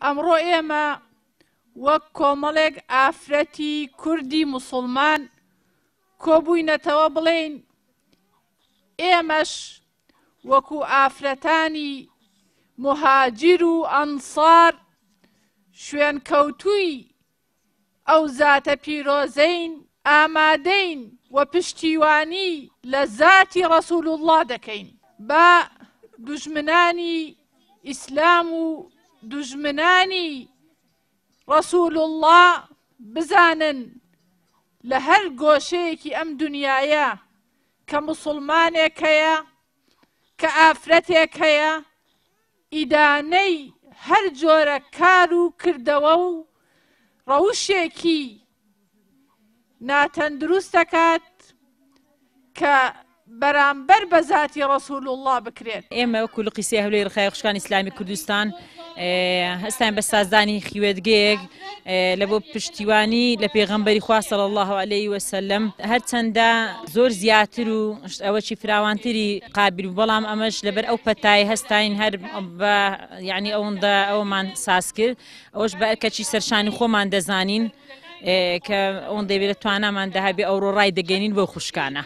ئەمڕۆ ئێمە وەک کۆمەڵێک ئافرەتی کوردی موسڵمان کۆبووینەتەوە بڵێین ئێمەش وەکو ئافرەتانی موهاجیر و ئەنسار شوێنکەوتووی ئەو زاتە پیرۆزەین ئامادەین و پشتیوانی لە زاتی ڕەسول اللە دەکەین با دوژمنانی ئیسلام و دوژمنانی ڕەسول اللە بزانن لە هەر گۆشەیەکی ئەم دنیایە کە موسڵمانێک هەیە کە ئافرەتێک هەیە ئیدانەی هەر جۆرە کار و کردەوە و ڕەوشێکی ناتەندروست دەکات کە بەرامبەر بە زاتی ڕەسول اللە بکرێت. ئێمە وەکو لقی سێ هەولێری ڕێکخراوی خوشکانی ئیسلامی کوردستان هەستاین بە سازدانی خیوێتگەیەک لە بۆ پشتیوانی لە پێغەمبەری خوا صلی اللە علیه وسلم هەرچەندە زۆر زیاتر و ئەوەکی فراوانتری قابل بوو بەڵام ئەمەش لەبەر ئەو پەتای هەستاین هەر بە یعنی ئەوەندە ئەومان ساز کرد ئەوەش بە ئەرکەکی سەرشانی خۆمان دەزانین کە ئەوەندەی بێ لە تواناماندا هەبێ ئەوڕۆ ڕای دەگەینین بۆ خوشکانە.